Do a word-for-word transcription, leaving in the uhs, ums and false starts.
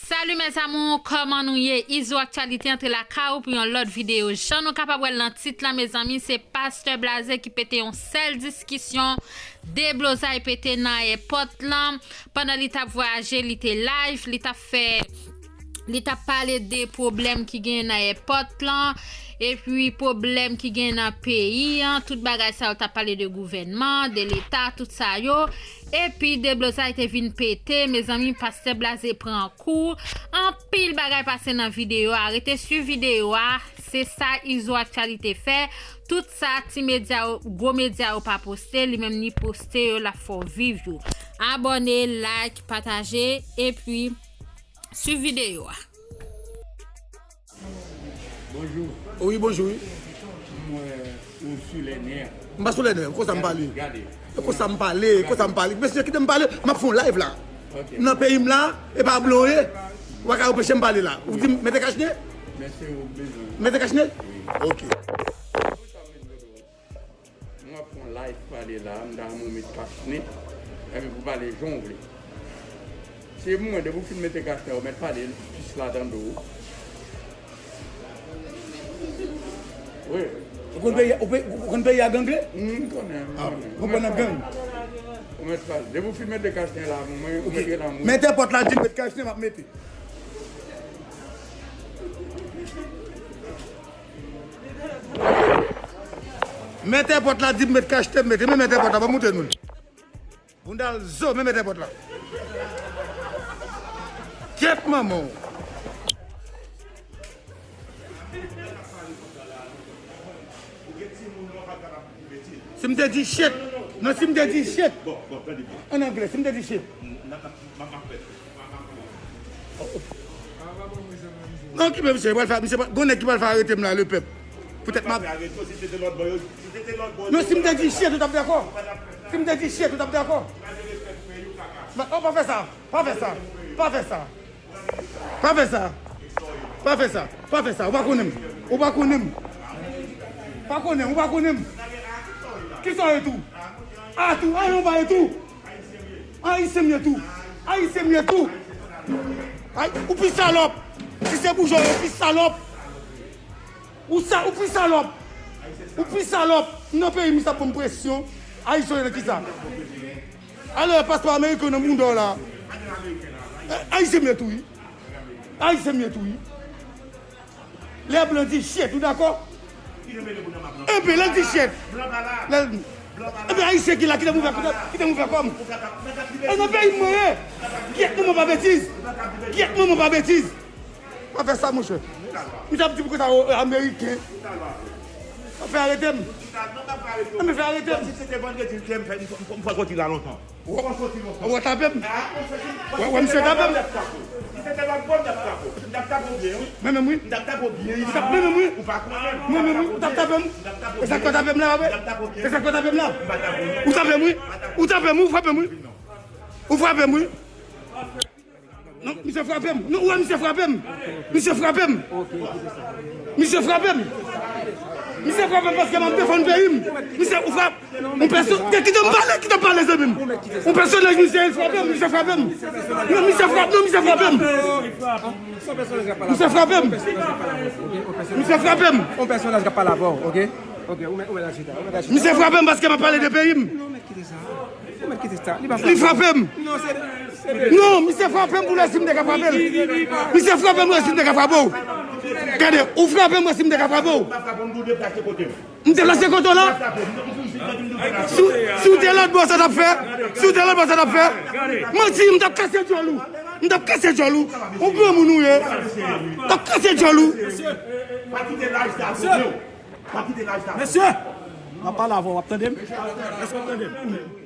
Salut mes amours, kòman nou ye? Izo Aktyalite antre lakay ou pou yon lòt videyo. Jan nou kapab wè l nan tit la, mezanmi, se Pastè Blaze ki pete yon sèl diskisyon, deblozay pete nan ayewopò lan. Pandan li t ap vwayaje, li te live, li t ap fè, li t ap pale de pwoblèm ki genyen nan ayewopò lan, epi pwoblèm ki genyen nan peyi an, tout bagay sa yo, t ap pale de gouvènman, de leta, tout sa yo. Epi deblozay te vin pete, mezanmi, Pastè Blaze pran kou. Anpil bagay pase nan videyo a. Rete swiv videyo a. Se sa Izo Aktyalite fè. Tout sa ti medya yo, gwo medya yo pa poste, li menm li poste yo, l ap fè w viv yo. Abòne, like, pataje, epi swiv videyo a. Bonjou. Wi, bonjou, wi. M wè ou sou lè nè. M pa sou lè nè, konsa m pale. Gade. E konsa m pale, konsa m pale. Mesye, kite m pale, m ap fè yon live la. Ok. Nan peyi m la, e pa blan w ye. Ou pa ka anpeche m pale la. Ou di m mete kachnen? Mesye, ou bezwen. Mete kachnen? Wi. Ok. Mwen ap fè yon live pale la, m ta renmen w met kachnen, epi pou pale jan w vle. Se mwen, depi w fin mete kachnen, ou mèt pale, pis la tande w. Wi. Ou konn peyi, ou pe-, ou konn peyi a gangle? M konnen, m konnen. Ah, ou konn nan gang? Ou mèt pale. Depi w fin mete kachnen la pou mwen, ou mete l an mwen. Mete pòt la, di m met kachnen, m ap mete. Mete pòt la, di m met kachnen, m mete. Men mete pòt la, pa moute nou. Bounda l zo, men mete pòt la. Kyèt manman w. Si m te di shit, non, si m te di shit, an anglè, si m te di shit. Non, ki menm se, pral fè, misye pral, gon nèg ki pral fè arete m la, le pèp. Poutèt m ap. Non, si m te di shit, ou t ap dakò? Si m te di shit, ou t ap dakò? Mèt, oh, pa fè sa, pa fè sa, pa fè sa. Pa fè sa. Pa fè sa, pa fè sa. Ou pa konnen m. Ou pa konnen m. Pa konnen, ou pa konnen m. Kisa w ye tou? A tou, a yon pa ye tou. Ayisyen m ye tou. Ayisyen m ye tou. Ay, ou pi salòp. Si se boujwa, ou pi salòp. Ou sa, ou pi salòp. Ou pi salòp. Nan peyi m, sa pran presyon. Ayisyen nan kisa? Alò, paspò ameriken nan bounda w la. Eh, Ayisyen m ye tou, wi. Ayisyen m ye tou, wi. Lè blan di shit, ou dakò? Enben, lè l di shit. Lè l, enben, Ayisyen ki la, kite m ouvè, kite, kite m ouvè kò m. E nan peyi m mwen ye. Kyèt manman pa betiz. Kyèt manman pa betiz. Pa fè sa, monchè. Misye ap di m konsa, o, ameriken. Pa fè arete m. Enben, fè arete m. Si se te vandredi, m fè, m fè, m fè, m fè, lontan. Ou, ou tape m? Wè, wè, misye tape m. Men menm wi. Ou tape m? Men menm wi. Men menm wi. Ou tape, tape m? E sa k fè w tape m la, wè? E sa k fè w tape m la? Ou tape m wi. Ou tape m wi. Ou frape m wi. Ou frape m wi. Non, misye frape m. Non, ou wè misye frape m. Misye frape m. Misye frape m. Misye frape m paske m ap defann peyi m. Misye, ou frape. Yon pèsonaj, kite m pale, kite m pale, zanmi m. Yon pèsonaj, misye frape m, misye frape m. Non, misye frape, non, misye frape m. Misye frape m. Misye frape m. Yon pèsonaj k ap pale avè w, oke? Oke, ou mèt, ou mèt al chita, ou mèt al chita. Misye frape m paske m ap pale de peyi m. Non, ou mèt kite sa. Ou mèt kite sa. Li pa frape m. Non, se, se... Non, misye frape m pou lè si m te ka frape l. Misye frape m pou lè si m te ka frape w. Gade, ou frape m pou lè si m te ka frape w. M deplase kote w la. Si, si w te lòt bò, sa t ap fè? Si w te lòt bò, sa t ap fè? Manti, m t ap kase djòl ou. M t ap kase djòl ou. Ou granmoun ou ye. M t ap kase djòl ou. Mesye, m ap pale avè w, w ap tande m? Èske w ap tande m?